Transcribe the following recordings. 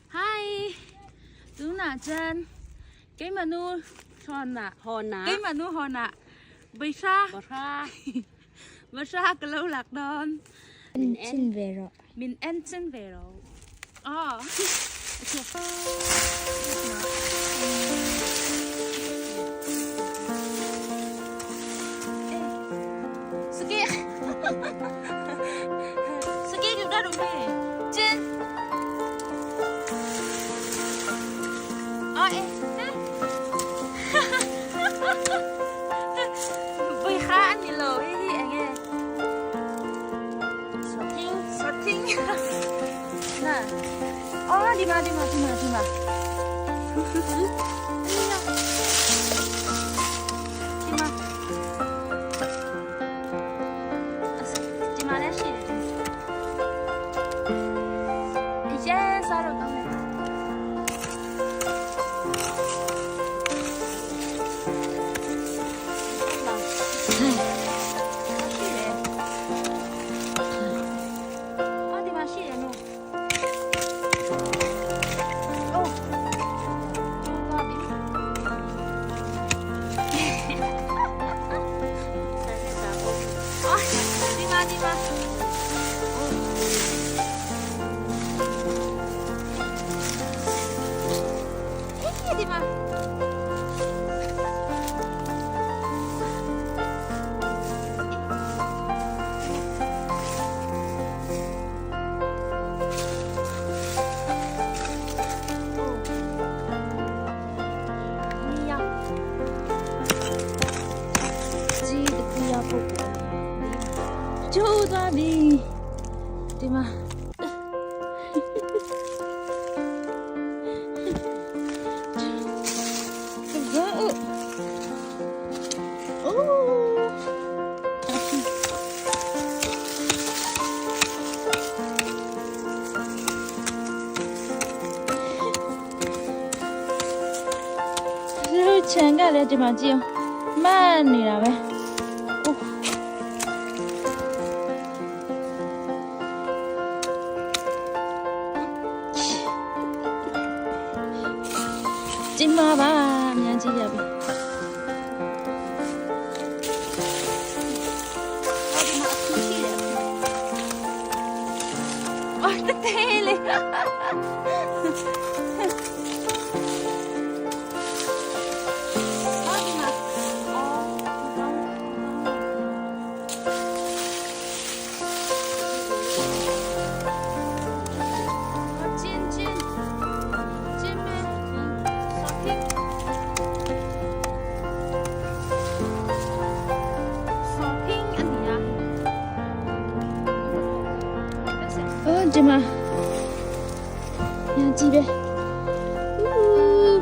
Hi tunah chuan keimah nu hawnah hawnah keimah nu hawnah Baihra Bahra Bahra ka lo lak dawn Min en ve rawh Min en chin ve rawh Aw Suki Suki chúng ta đúng đi Chin Ôi Vui khá anh đi lồ hi hi anh nghe Sorting Sorting Na Oh đi mà đi mà đi mà đi mà Đi mà ဒီမှာလည်းရှိတယ်အရင်စားတော့ကောင်းတယ်ရှိတယ်အော်ဒီမှာရှိတယ်နော်အိုးသွားပြီ ဆက်ဆက်တာပေါ့ အော်ဒီမှာဒီမှာအေးဒီမှာနေရကြီးတခုရဖို့ကိုကျိုးသွားပြီဒီမှာ ကစားအိုးလူချန်ကလည်းဒီမှာကြည့်အောင်မတ်နေတာပဲအိုး ကျင်းပါပါအများကြီးရပြီအော်ဒီမှာအခုရှိတယ်အော်တတဲလေးအော်ဒီမှာအော်ကောင်းအော်ကျင်းကျင်းကျင်းမဲဆောက်တင် ဆော်ဖင်းအနီယာအော်ဒီမှာညာကြည့်ပဲဦး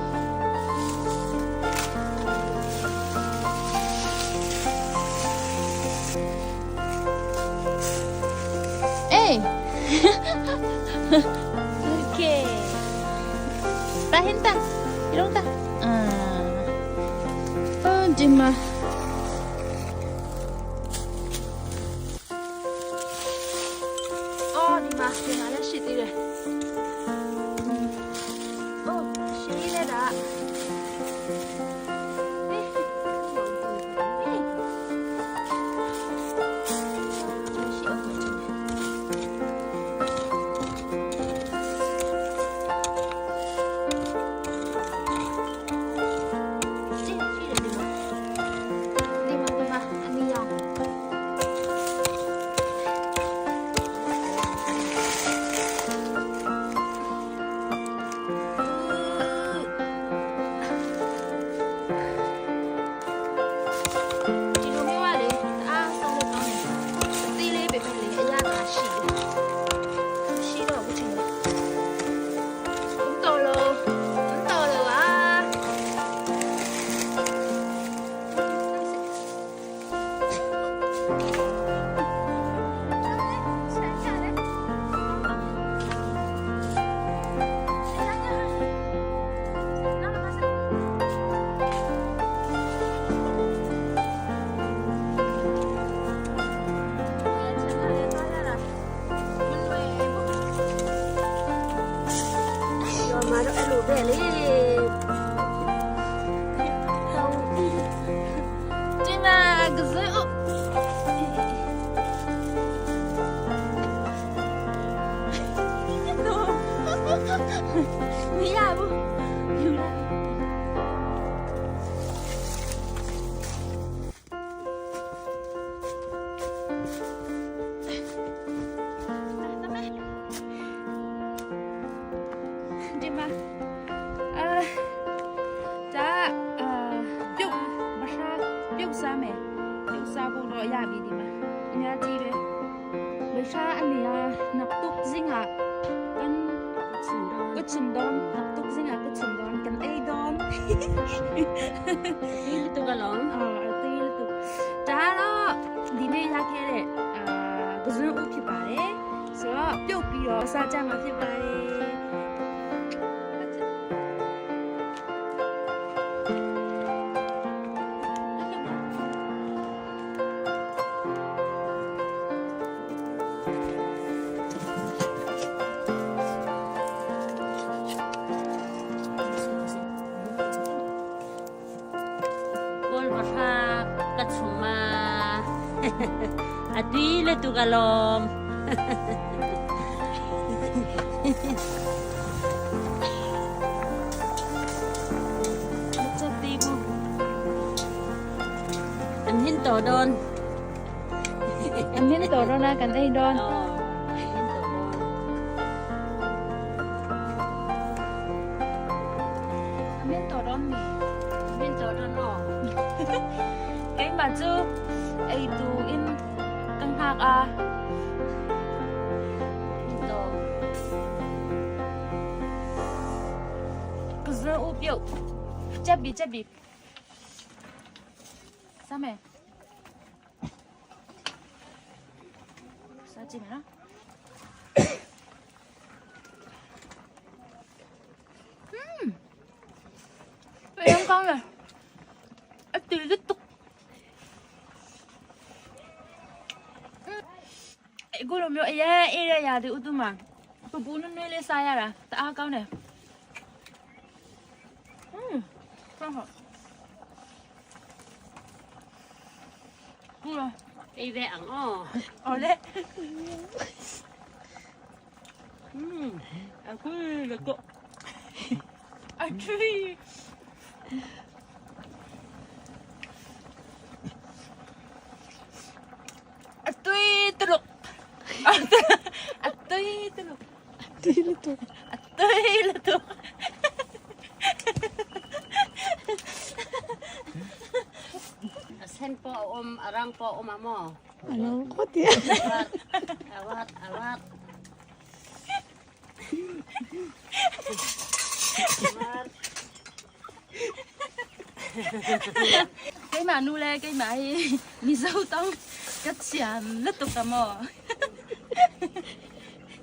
အေး โอเคตาเห็นตาอีลงตาอ่าအော်ဒီမှာ အော်ဒီမှာဒီမှာလည်းရှိသေးတယ်။အော်ရှိနေတာ။အေးအေးရှိအောင်မယ်။ရှိရှိတယ်ဒီမှာ မှာတော့အဲ့လိုပဲလေတောင်းပြီး ဒီမှာကစားဥမရဘူးယူလိုက်ဒီမှာအာဒါအာပြုတ်မရှာပြုတ်စားမယ်ပြုတ်စားဖို့တော့ရပြီဒီမှာအများကြီးပဲမရှာအနေอ่ะนักตุกซิงอ่ะกัน ချင်တော့ ก็ชุมดอนนักตุกซิงอ่ะก็ชุมดอนกันไอ้ดอน ဒီလိုကလုံး အာအသေးလေးတူဒါတော့ဒီနေ့ရခဲ့တဲ့အာကစွန်းဥဖြစ်ပါတယ်ဆိုတော့ပြုတ်ပြီးတော့စားကြမှာဖြစ်ပါတယ် ကိုလမဖာကချုမာအတီးလေတူကလုံး မချက်သေးဘူး အမြင့်တော်ဒွန် အမင်းတော်တော့နာကန်အိဒွန် အော်အမြင့်တော်ဒွန် အမင်းတော်တော့မီ အမြင့်တော်ဒွန်နော် ကဲမကျူအိတူအင်ကန်ဟာအာ တော် ကစွန်းဥပြုတ်ချက်ပြီချက်ပြီစမ်းမယ်စားကြည့်မယ်နော် အရင်ကောင်းတယ်အတူတူတူအခုလိုမျိုးအရင်အေးရရာဒီဥတုမှာပပူနွနွေးလေးစားရတာတအားကောင်းတယ်อืมကောင်းဟုတ်ဘူးလား အေးပဲအောင်အော် အော်လေ อืม အခုလေကိုအချွီအသွေးတလို့အသွေးတလို့ ဒီလိုတော့ အသွေးလို့တော့ အဆန်ပေါ်အုံးအရန်ပေါ်အုံးအမော အလောင်းခေါ်တယ် အဝတ်အဝတ် ကိမနူလဲကိမဟေးမိဇောတောင်းကချန်လက်တော့ကမော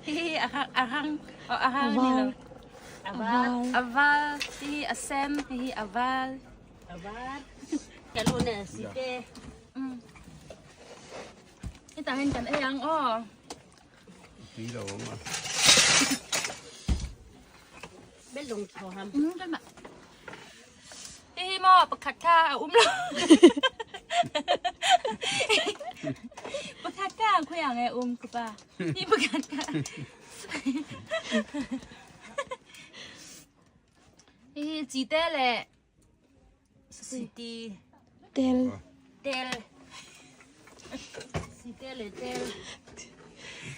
ဟေးအခအခန်းအခန်းနီလော အဝတ် အဝါဟေးအဆမ်ဟေးအဝါ အဝတ်ကလူနဲ့စီတဲ့ อืมนี่ตาเห็นกันเองอ๋อ ပြီးတော့မှာ ဘယ်လုံထောဟမ် อืมกันมาเอ้หม้อประคัดค่าอุ้มลประคัดค่าคุยอย่างไงอุ้มกูป้านี่ประคัดค่าเอ้จีเต้แหละ စီတီ တဲလ တဲလစီတဲလေတဲလ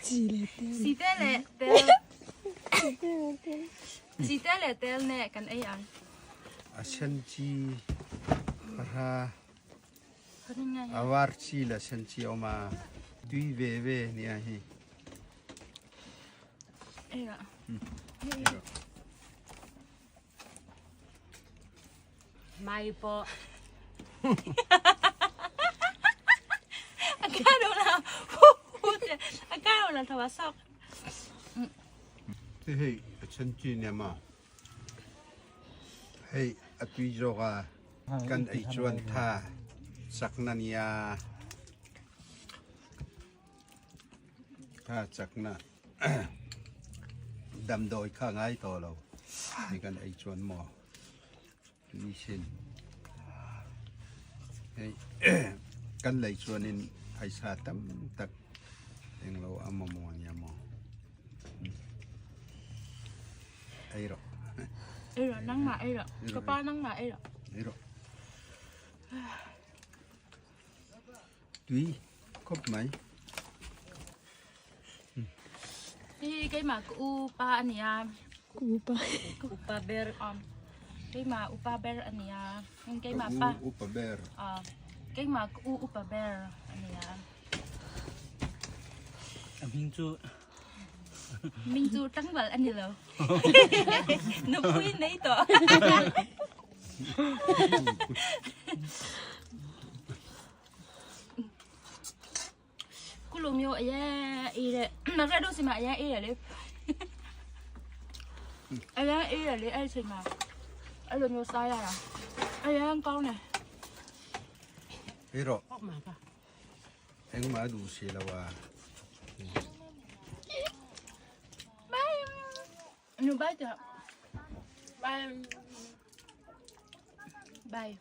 ကြည်လေတဲ สีเต้แหละเต้สีเต้แหละเต้เนี่ยกันไอ้ยัง အဆန်ကြီးရာ เขาทำไง အဝါချီလာဆန်ချီအမတွီဝေဝေနေဟင် เอ้ย မိုင်ပေါ် อากาศโดนละพูดอากาศโดนละทว่าซอก ဒီဟေးအဆန်ချီနေမှာဟေးအတွီရောကကန်အိချွန်သာစကနနီယာသာစကနာဒမ်ဒိုခါငိုင်းတော်လော Ni kan ei chuan maw tui sin hei kan lei chuanin phaisa tam tak englo a mamawh ania maw ei rawh ei rawh nangmah ei rawh ka pa nangmah ei rawh ei rawh tui khawp mai. Hi keimah ka upa a nia. Ka upa. Ka upa ber. Um, keimah upa ber a nia. Keimah pa. Ka u upa ber. Uh, keimah ka u upa ber a nia. A hming chu Ming chu tlangval a ni lo. Nupui nei tawh. ကုလိုမျိုးအရင်အေးတဲ့မကတို့စီမှာအရင်အေးရလေအရင်အေးရလေအဲ့အချိန်မှာအဲ့လိုမျိုးစားရတာအရင်ကောင်းတယ် Ei rawh. ပေါက်မှာပါ Engmah a duh si lo a. Bye. Nu bye ta. Bye. Bye.